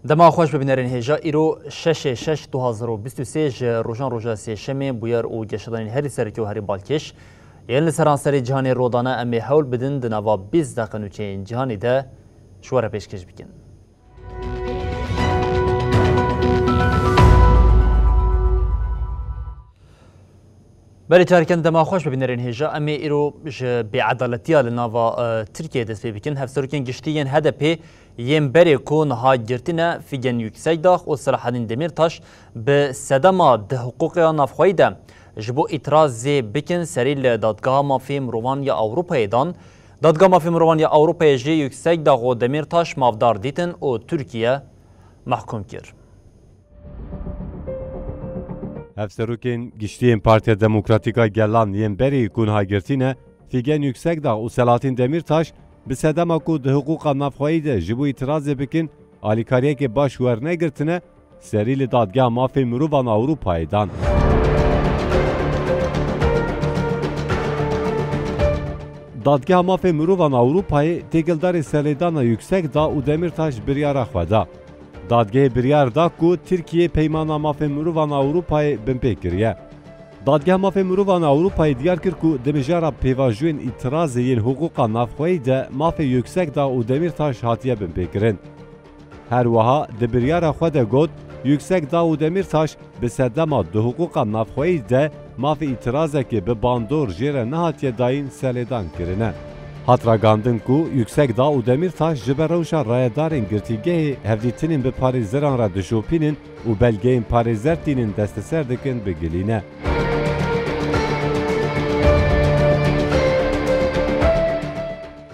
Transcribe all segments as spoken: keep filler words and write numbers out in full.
Dema xweş be bînerên hêja, îro şeşê şeş du hazar û bîst û sê ji rojan roja sêşemê, bûyer û geşedanên herî sereke û herî balkêş yên li seranserê cîhanê rodane em ê hewl bidin di nava bîst deqe nûçeyên cîhanê de ji we re pêşkêş bikin. Belê, careken dema xweş be bînerên hêja. Em ê îro ji bêedaletiya li nava, e, Tirkiyeyê dest pê bikin. Hevserokên giştî yên H D P yên berê ku niha girtine, Figen Yüksekdağ û Selahattin Demirtaş, bi sedema di hiqûqeya navxweyî de ji bo îtirazê bikin serî li Dadgeha Mafê Mirovan ya Ewropayê dan. Dadgeha Mafê Mirovan ya Ewropayê jî Yüksekdağ û Demirtaş mafdar dîtin û Tirkiye mehkûm kir. Hevserokên giştî yên Partiya Demokratîk a Gelan yên berê ku niha girtî ne, Figen Yüksekdağ û Selahattin Demirtaş, bi sedema ku di hiqûqa navxweyî de ji bo îtirazê bikin, alîkariyekê baş wernegirtine, serî li Dadgeha Mafê Mirovan a Ewropayê dan. Dadgeha Mafê Mirovan a Ewropayê têkildarî serlêdana Yüksekdağ û Demirtaş biryara xwe da. Dadgehê biryar da ku Tirkiye Peymana Mafê Mirovan a Ewropayê binpê kiriye. Dadgeha Mafê Mirovan a Ewropayê diyar kir ku di mijara pêvajoyên îtirazê yên hiqûqa navxweyî de mafê Yüksekdağ û Demirtaş hatiye binpêkirin. Her wiha di biryara xwe de got, Yüksekdağ û Demirtaş bi sedema di hiqûqa navxweyî de mafê îtirazekê bi bandor jê re nehatiye dayîn serlêdan kirine. Hat ragihandin ku Yüksekdağ û Demirtaş ji ber rewşa rayedarên girtîgehê hevdîtinên bi parêzeran re dişopînin û belgeyên parêzer tînin desteser dikin bigilîne.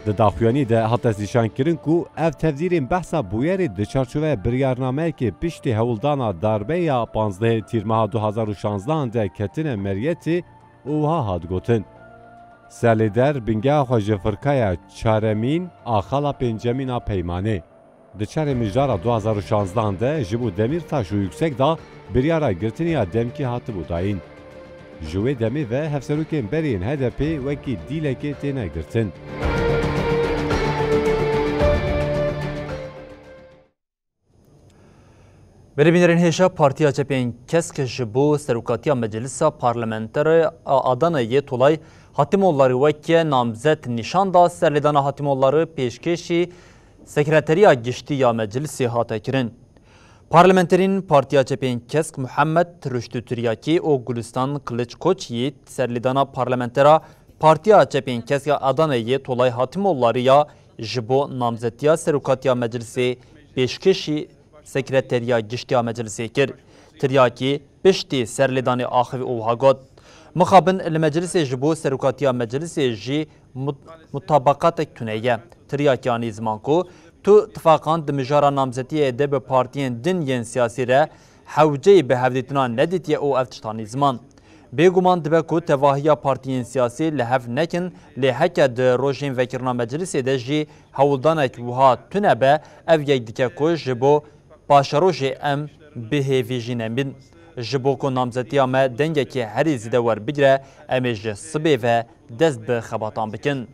Di daxuyanî de hat destnîşankirin ku ev tevdîrên behsa bûyerê di çarçoveya biryarnameyekê piştî hewldana darbeya panzdehê Tîrmeha du hazar û şanzdehan de ketine meriyetê û wiha hat gotin, Serlêder bingeha xwe ji firkaya çaremîn a xala pêncemîn a Peymanê. Di çarê mijara du hazar û şanzdehan de ji bo Demîrtaş û Yüksekdağ biryara girtinê ya demkî hatibû dayîn. Ji wê demê ve hevserokên berê yên H D P wekî dîlekê têne girtin. Belê bînerên hêja, Partiya Çepên Kesk ji bo serokatiya Meclisa Parlamenterê a Adanayê Tolay Hatimollarî weke namzet nîşan da. Serlêdana Hatimollarî pêşkêşî Sekreteriya Giştî ya Meclisê hate kirin. Parlamenterên Partiya Çepên Kesk Muhammed Ruştû Tiryakî û Gulistan Kiliç Koçyî serlêdana parlamentera Partiya Çepên Kesk ya Adanayê Tolay Hatimollarî ya ji bo namzetiya serokatiya Meclisê pêşkêşî Sekreteriya Giştî ya Meclisê kir. Tiryakî piştî serlêdanê axivî û wiha got, Mixabin li Meclisê ji bo serokatiya Meclisê jî mut-, mutabaqatek tune ye. Tiryakî anî ziman ku tu tifaqan di mijara namzetiyê de bi partiyên din yên siyasî re hewceyî bi hevdîtina nedîtiye û ev tişt anî ziman. Bêguman dibe ku tevahiya partiyên siyasî li hev nekin, lê heke di rojên vekirina Meclisê de jî hewldanek wiha tune be, ev yek dike ku ji bo paşerojê em bi hêvî jî nebin. Ji bo ku namzetiya me dengekî herî zêde werbigire, em ê ji sibê ve dest bi xebatan bikin.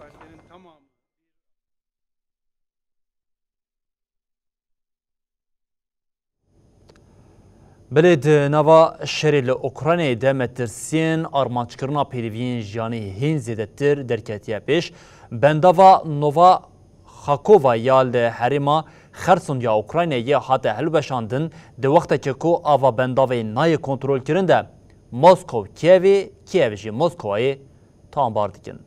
Belê, di nava şerê li Ukraynayê de metirsiyên armanckirina pêdiviyên jiyanî hîn zêdetir derketiye pêş. Bendava Nova Xakova ya li herêma Xerson ya Ukraynayê hate hilweşandin, di wextekê ku ava bendavê nayê kontrolkirin de Moskow Kievê, Kiev jî Moskowayê tambar dikin.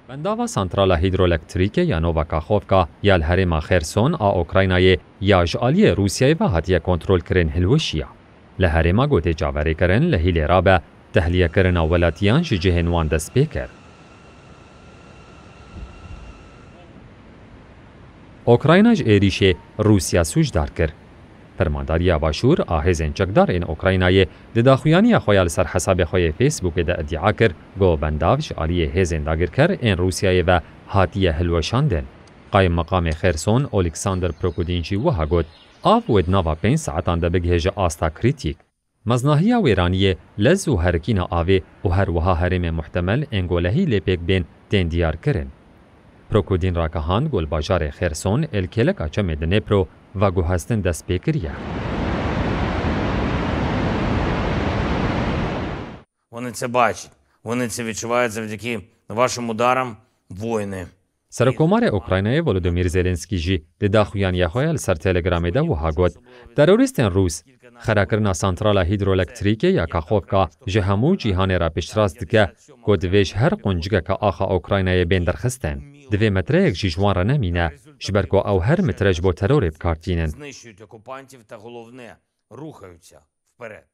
Bendava Santrala Hîdroelektrîkê ya Nova Kaxovka ya li herêma Xerson a Ukraynayê ya ji aliyê Rûsyayê ve hatiye kontrolkirin hilweşiya. Li herêma ku tê çaverêkirin li hîlê rabe, tehliyekirina welatiyan ji cihên wan dest pê kir. Ukrayna ji êrîşê Rûsya sûcdar kir. Fermandariya Başûr a Hêzên Çekdar ên Ukraynayê di daxuyaniya xwe ya li ser hesabê xwe yê Facebookê de îdia kir, ku bendav ji aliyê hêzên dagirker ên Rûsyayê ve hatiye hilweşandin. Qayîmmeqamê Xêrson Oleksandr Prokudîn jî wiha got, Av wê di nava pênc saetan de bigihêje asta krîtîk. Meznahiya wêraniyê, lez û herikîna avê û her wiha herêmên muhtemel ên ku lehî lê pêk bên tên diyar kirin. Prokudîn ragihand ku li bajarê Xerson ê li kêleka çemê Dnêpro veguhestin dest pê kiriye. Вони це бачать, вони це відчувають завдяки вашим ударам, воїни. Serokomarê Ukraynayê Volodymyr Zelensky jî di daxuyaniya xwe ya li ser Telegramê de wiha got, Terorîstên Rûs xerakirina santrala hîdroelektrîkê ya Kaxovka ji hemû cîhanê re piştrast dike ku divê ji her quncikeke axa Ukraynayê bên derxistin. Divê metreyek jî ji wan re nemîne, ji ber ku ew her metre ji bo terorê bi kar tînin. Знищують окупантів та головне, рухаються вперед.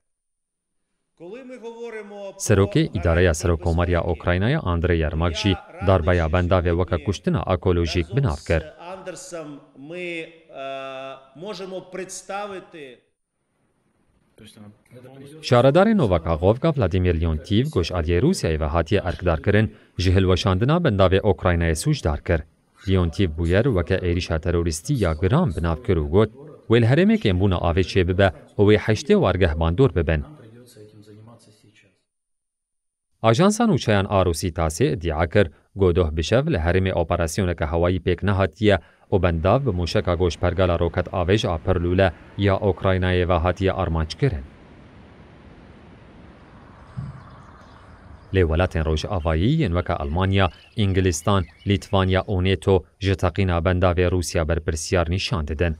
Serokê Îdareya Serokomariya Ukraynayê Andrei Yermak jî darbeya bendavê weke kuştina ekolojîk bi nav kir. Şaredarê Nova Kaxovka Vladimir Leontiev ku ji aliyê Rûsyayê ve hatiye erkdarkirin, ji hilweşandina bendavê Ukraynayê sûcdar kir. Leontiev bûyer weke êrîşa terorîstî ya giran bi nav kir û got, Wê li herêmê kêmbûna avê çêbibe û wê heştê wargeh bandor bibin. Ajansa nûçeyan a Rûsî Tasê îdia kir, ku doh bi şev li herêmê operasyoneke hewayî pêk nehatiye û bendav bi mûşeka ku ji pergala roket avêj a pirlûle ya Ukraynayê ve hatiye armanc kirin. Lê welatên Rojavayî yên weke Elmanya, Îngilîstan, Lîtvanya û NATO ji teqîna bendavê Rûsya berpirsiyar nîşan didin.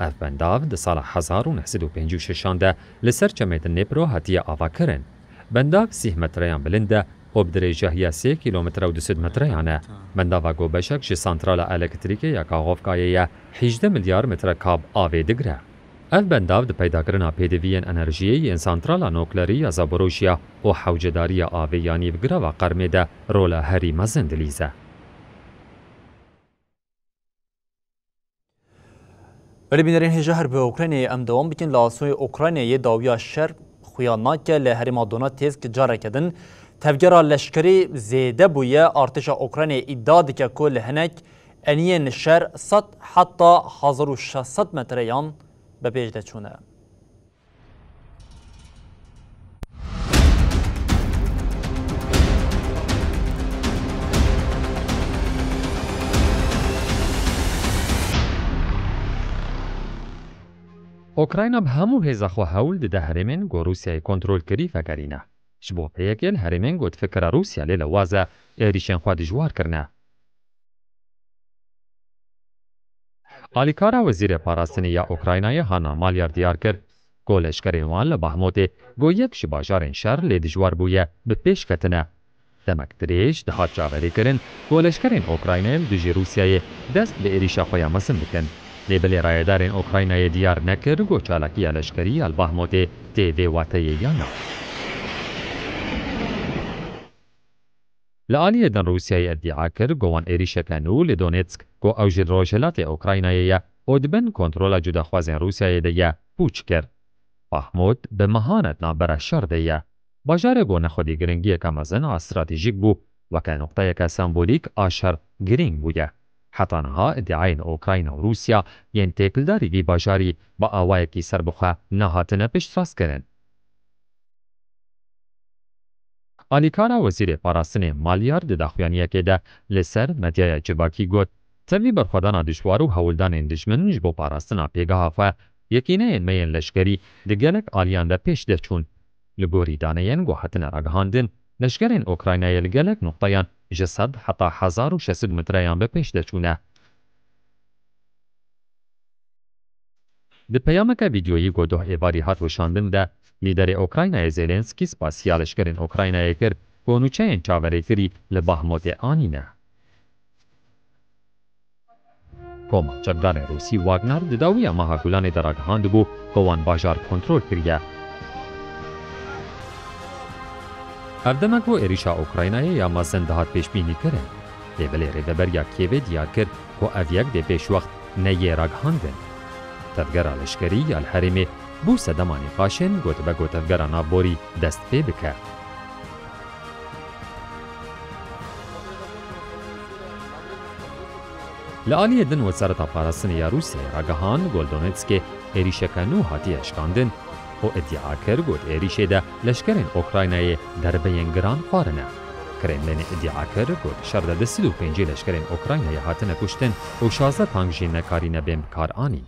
Ev bendav di sala hezar û neh sed û pêncî û şeşan de li ser çemê Dnêpro hatiye avakirin. Bendav sîh metreyan bilind e û bi dirêjahiya sê kîlometre û du sed metreyan e. Bendava ku beşek ji santrala elektrîkê ya Kaxovkayê ye, hîjdeh milyar metrekab avê digire. Ev bendav di peydakirina pêdiviyên enerjiyê yên santrala nuklerî ya Zaporojya û hewcedariya avê ya nîvgirava Qermê de rola herî mezin dilîze. Belê bînerên hêja her bi Ukraynayê em dewam bikin. Li asûyê Ukraynayê dawiya şer xuya nake. Li herêma Donetsk careke din tevgera leşkerî zêde bûye. Artêşa Ukraynayê îdia dike ku li hinek eniyên şer sed heta hezar û şeş sed metreyan bi pêş de çûne. Ukrayna bi hemû hêza xwe hewl dide herêmên ku Rûsyayê kontrol kirî vegerîne. Ji bo pê yekê li herêmên ku difikire Rûsya lê lewaz e, êrîşên xwe dijwar kirine. Alîkara Wezîrê Parastinê ya Ukraynayê Hanna Malyar diyar kir ku leşkerên wan li Bahmutê ku yek ji bajarên şer lê dijwar bûye, bi pêş ketine. Demek dirêj dihat çaverêkirin ku leşkerên Ukraynayê li dijî Rûsyayê dest bi êrîşa xwe ya mezin bikin. Lê belê rayedarên Ukraynayê diyar nekir ku çalakiya leşkerî ya li Bahmutê tê vê wateyê yan na. Li aliyê din Rûsyayê îdia kir ku wan êrîşeke nû li Donetsk ku ew jî li rojhilatê Ukraynayê ye û di bin kontrola cudaxwazên Rûsyayê de ye, pûç kir. Bahmut bi mehan e di navbera şer de ye. Bajarê ku nexwedî giringiyeke mezin a stratejîk bû, weke nuqteyeke sembolîk a şer girîng bûye. Heta niha îdiayên Ukrayna û Rûsya yên têkildarî vî bajarî bi awayekî serbixwe nehatine piştrastkirin. Alîkara Wezîrê Parastinê Malyar di daxuyaniyekê de li ser medyaya civakî got, Tevî berxwedana dijwar û hewldanên dijmin ji bo parastina pêgeha xwe, yekîneyên me yên leşkerî di gelek aliyan de pêş de çûn. Li gorî daneyên ku hatine ragihandin, leşkerên Ukraynayê li gelek nuqteyan ji sed heta hezar û şeş sed metreyan bi pêş de çûne. Di peyameke vîdyoyî ku doh êvarî hat weşandin de, Lîderê Ukraynayê Zelensky spasiya leşkerên Ukraynayê kir ku nûçeyên çaverêkirî li Bahmutê anîne. Koma çekdarên Rûsî Wagner di dawiya meha Gulanê de ragihandibû ku wan bajar kontrol kiriye. Ev dema ku êrîşa Ukraynayê ya mezin dihat pêşbînîkirin, lê belê rêveberiya Kîevê diyar kir ku ev yek dê pêşwext neyê ragihandin. Tevgera leşkerî ya li herêmê bû sedema nîqaşên ku dibe ku tevgera navborî dest pê bike. Li aliyê din, Wezareta Parastinê ya Rûsyayê ragihand ku li Donetskê êrîşeke nû hatiye şikandin û îdia kir ku di êrîşê de leşkerên Ukraynayê derbeyên giran xwarine. Kremlînê îdia kir ku di şer de du sed û pêncî leşkerên Ukraynayê hatine kuştin û şazdeh tank jî nekarîne bên bikaranîn.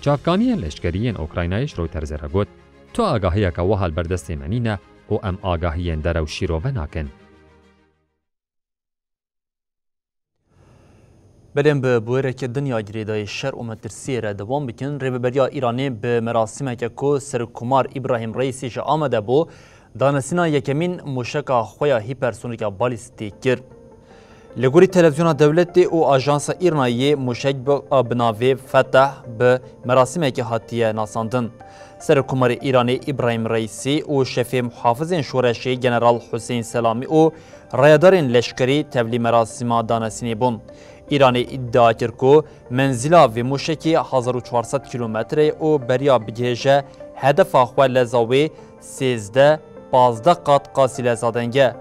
Çavkaniyên leşkerî yên Ukraynayê ji Reutersê re got, Tu agahiyeke wiha li ber destê me nîne û em agahiyên derew şîrove nakin. Belê em bi bûyereke din ya girêdayî şer û metirsiyê re dewam bikin. Rêveberiya Îranê bi merasîmeke ku Serokkomar Îbrahîm Reîsî jî amade bû, danesîna yekemîn mûşeka xwe ya hîpersonîk ya balîstî kir. Li gorî Televîzyona Dewletê û Ajansa Îrnayê, mûşek bi, a bi navê Fetah bi merasîmekê hatiye nasandin. Serokkomarê Îranê Îbrahîm Reîsî û şefê muhafizên şoreşê General Husên Selamî û rayedarên leşkerî tevlî merasîma danesînê bûn. Îranê îdia kir ku menzîla vê mûşekê hezar û çar sed kîlometre ye û beriya bigihêje hedefa xwe, leza wê sêzdeh, pazdeh qat qasî leza deng e.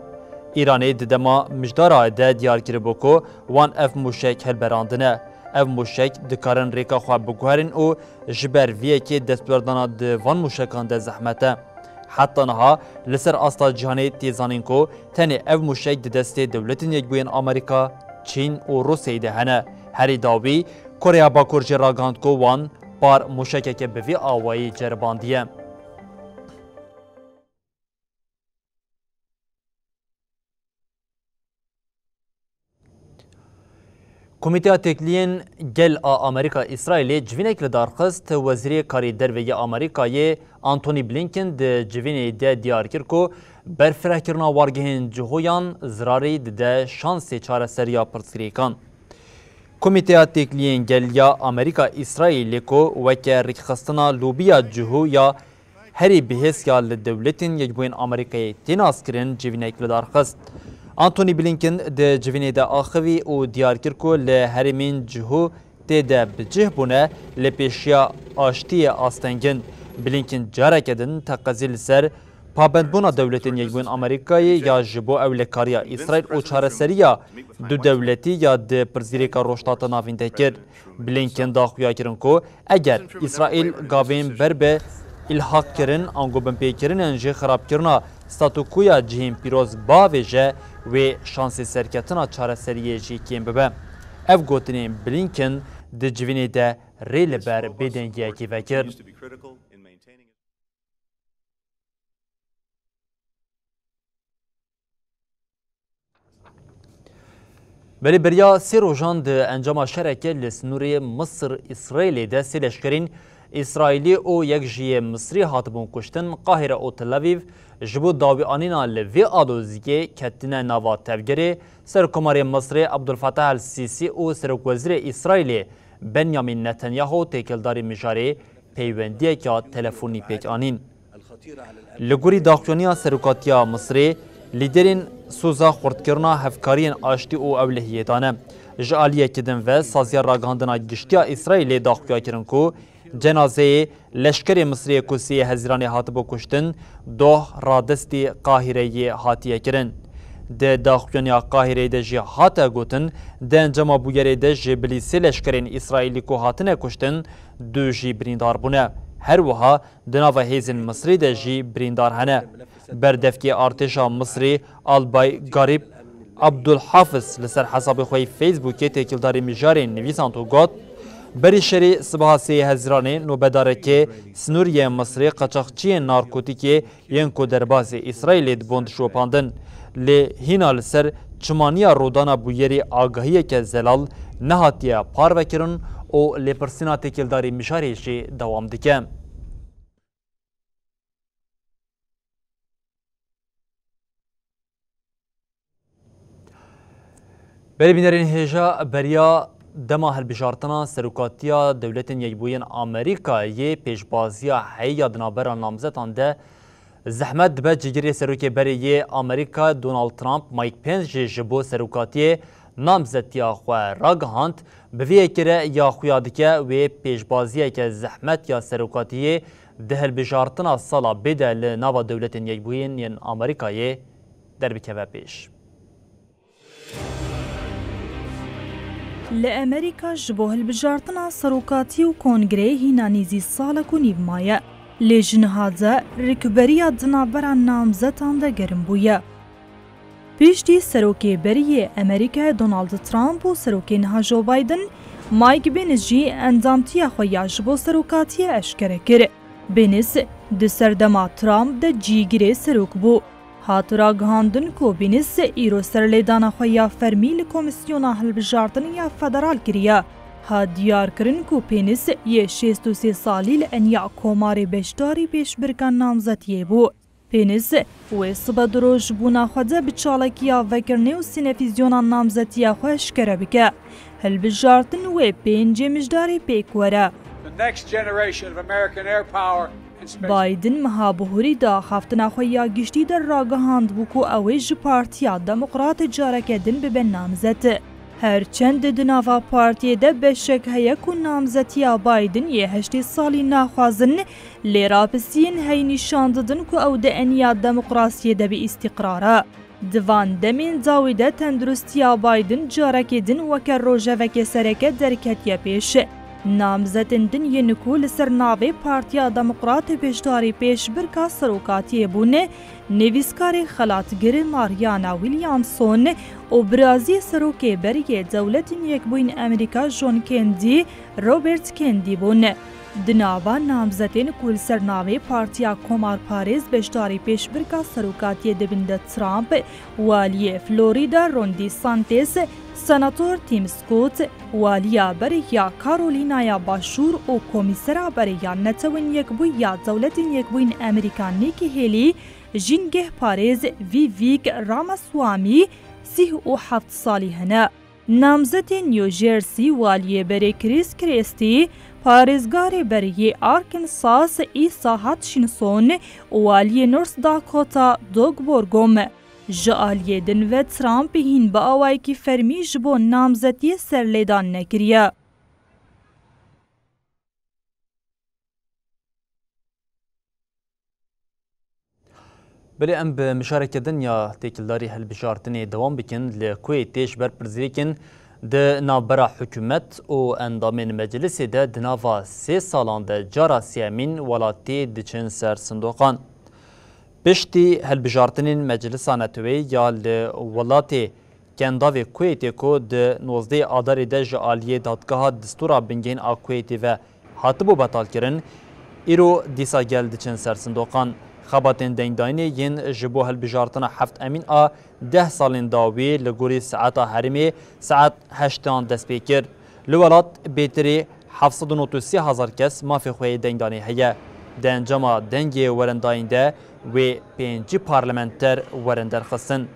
Îranê di dema mijdara de diyar kiribû ku wan ev mûşek hilberandine. Ev mûşek dikarin rêka xwe biguherîn û ji ber vê yekê destwerdana di van mûşekan de zehmet e. Heta niha li ser asta cîhanê tê zanîn ku tenê ev mûşek di destê Dewletên Yekbûyên Amerîka, Çîn û Rûsyayê de hene. Herî dawî, Koreya Bakur jî ragihand ku wan par mûşekeke bi vî awayî ceribandiye. Komîteya Têkiliyên Gel a Amerîka Îsraîlê civînek li dar xist, Wezîrê Karê Derve yê Amerîkayê Antony Blinken di civînê de diyar kir ku berfirehkirina wargehên cihoyan zirarî dide şansê çareseriya pirsgirêkan. Komîteya Têkiliyên Gel ya Amerîka Îsraîlê ku weke rêkxistina lobiya cihû ya herî bihêz ya li Dewletên Yekbûyên Amerîkayê tê naskirin, civînek li dar xist. Antony Blinken di civînê de axivî û diyar kir ku li herêmên cihû tê de bi cih bûne, li pêşiya aştiyê asteng in. Blinken careke din teqezî li ser pabendbûna Dewletên Yekbûyên Amerîkayê ya ji bo ewlekariya Îsraîl û çareseriya du dewletî ya di pirsgirêka Rojhilata Navîn de kir. Blinken da xuya kirin ku eger Îsraîl gavên ber bi îlhaqkirin ango binpêkirinên jê xirabkirina statukoya cihên pîroz biavêje, wê şansê serketina çareseriyê jî kêm bibe. Ev gotinên Blinken di civînê de rê li ber bêdengiyekê vekir. Belê beriya sê rojan di encama şereke li sinûrê Misir-Îsraîlê de sê leşkerên Îsraîlî û yek jî yê Misrî hatibûn kuştin. Qahire û Tel Avîv ji bo dawîanîna li vê aloziyê ketine nava tevgerê. Serokkomarê Misrê Abdulfetah El Sîsî û Serokwezîrê Îsraîlê Benyamin Netanyahu têkildarî mijarê peywendiyeke telefonî pêk anîn. Li gorî daxuyaniya serokatiya Misirê, lîderên soza xurtkirina hevkariyên aştî û ewlehiyê dane. Ji aliyekî din ve, saziya ragihandina giştî ya Îsraîlê daxuya kirin ku cenazeyê leşkerê Misirê ku sê Hezîranê hatibû kuştin, doh radestî Qahireyê hatiye kirin. Di daxuyaniya Qahireyê de jî hate gotin, di encama bûyerê de ji bilî sê leşkerên Îsraîlî ku hatine kuştin, du jî birîndar bûne. Her wiha di nava hêzên Misrî de jî birîndar hene. Berdevkê artêşa Misrî Albay Garîb Abdulhafiz li ser hesabê xwe yê Facebookê têkildarî mijarê nivîsand û got, Berî şerê sibaha sê Hezîranê nobedarekê sinûriyê Misrê qaçaxçiyên narkotîkê yên ku derbasî Îsraîlê dibûn dişopandin. Lê hîna li ser çimaniya rûdana bûyerê agahiyeke zelal nehatiye parvekirin û lêpirsîna têkildarî mijarê jî dewam dike. Belê bînerên hêja, beriya dema hilbijartina serokatiya Dewletên Yekbûyên Amerîkayê, pêşbaziya heyî ya di navbera namzetan de Zehmet dibe cîgirê serokê berê yê Amerîka Donald Trump, Mike Pence jî ji bo serokatiyê namzetiya xwe ragihand, bi vê yekê re ya xuya dike wê pêşbaziyeke zehmet ya serokatiyê di hilbijartina sala bê de li nava Dewletên Yekbûyîn yên Amerîkayê derbikeve pêş. Li Amerîka ji bo hilbijartina serokatî û kongreyê hîna nêzî salek û nîv maye. Lê ji niha de rikberiya di navbera namzetan de germ bûye. Piştî serokê berî yê Amerîkayê Donald Trump û serokê niha Joe Biden, Mike Pence jî endamtiya xwe ya ji bo serokatiyê eşkere kir. Pence di serdema Trump de cîgirê serok bû. Hat ragihandin ku Pence îro serlêdana xwe ya fermî li Komîsyona Hilbijartinê ya Federal kiriye. Hat diyarkirin ku Pence yê şêst û sê salî li eniya Komarê beşdarî pêşbirka namzetiyê bû. Pence wê sibe di rojbûna xwe de bi çalakiya vekirinê û sînefîzyona namzetiya xwe eşkere bike. Hilbijartin wê pêncê mijdarê pêk were. The next generation of American air power and space. Biden meha bihurî di axaftina xwe ya giştî de ragihand bû ku ew ê ji Partiya Demokrat careke din bibe namzet. Her çend di nava partiyê de beşek heye ku namzetiya Biden yê heştê salî naxwazin, lê rapisiyên heyî nîşan didin ku ew di eniya demokrasiyê de bi îstîqrar e. Di van demên dawî de tenduristiya Biden carekê din weke rojevekê sereke derketiye pêş. Namzetên din yên ku li ser navê Partiya Demokratê beşdarî pêşbirka serokatiyê bûne, nivîskarê xelatgir Mariana Williamson û birazî serokê berî yê Dewletên Yekbûyîn Amerîka John Kennedy, Robert Kennedy bûn. Di nava namzetên ku li ser navê Partiya Komarparêz beşdarî pêşbirka serokatiyê dibin de Trump, waliyê Florida Ron DeSantis, senator Tim Scott, waliya berê ya Carolînaya Başûr û komîsera berê ya Netewên Yekbûyî ya Dewletên Yekbûyîn Amerîka Nikki Haley, jîngehparêz Vivek Ramaswamy, sîh û heft salî hene. Namzetên New Jersey, waliyê berê Chris Christie, parêzgarê berê yê Arkansas Asa Hutchinson û waliyê North Dakota Doug Burgum. Ji aliyê din ve Trump hîn bi awayekî fermî ji bo namzetiyê serlêdan nekiriye. Belê em bi mijareke din ya têkildarî hilbijartinê dewam bikin. Li Kuweytê ji ber pirsgirêkên di navbera hikûmet û endamên meclisê de di nava sê salan de cara sêyemîn welatê diçin ser sindoqan. Piştî hilbijartinên Meclisa Neteweyê ya li welatê Kendavê Kuweytê ku di nozdehê Adarê de ji aliyê Dadgeha Distûra Bingehîn a Kuweytê ve hatibû betalkirin, îro dîsa gel diçin ser sindoqan. Xebatên dengdayînê yên ji bo hilbijartina heft emîn a deh salên dawî li gorî saeta herêmê saet heştan dest pê kir. Li welat bêtirî heft sed û nod û sê hezar kes mafê xwe yê dengdanê heye. Di encama dengê werendayîn de wê pêncî parlamenter werin derxistin.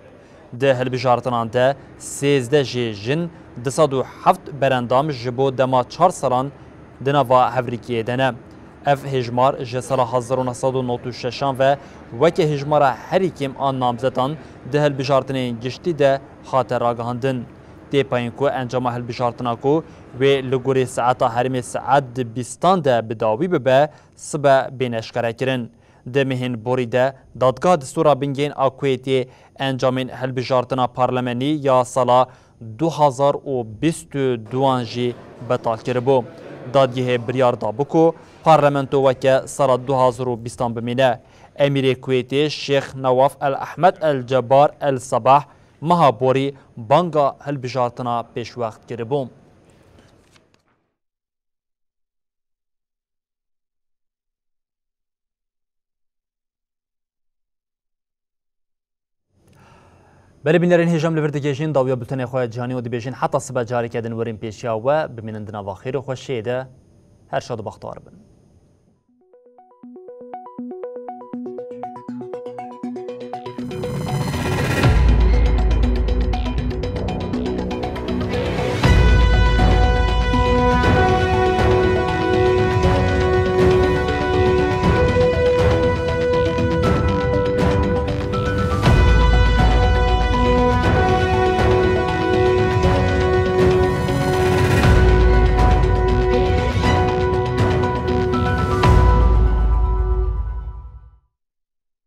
Di hilbijartinan de sêzdeh jê jin, du sed û heft berendam ji bo dema çar salan di nava hevrîkiyê de ne. Ev hêjmar ji sala hezar û neh sed û nod û şeşan ve weke hêjmara herî kêm a namzetan di hilbijartinên giştî de hate ragihandin. Tê peyên ku encama hilbijartina ku wê li gorî saeta herêmê saet di bîstan de bi dawî bibe, sibe bêne eşkerekirin. Di mehên borî de Dadgeha Distûra Bingehîn a Kuweytê encamên hilbijartina parlamenî ya sala du hazar û bîst û duan jî betal kiribû. Dadgehê biryar dabû ku parlamento weke sala du hazar û bîstan bimîne. Emîrê Kuweytê Şêx Newaf El Ehmed El Cebar El Sebah meha borî banga hilbijartina pêşwext kiribû. Belê bînerên hêja, em li vir digihîjin dawiya bultenê xwe ya cîhanî û dibêjin heta sibe careke din werin pêşiya we, bimînin di nava xêr û xweşiyê de. Her şad û bextewar bin.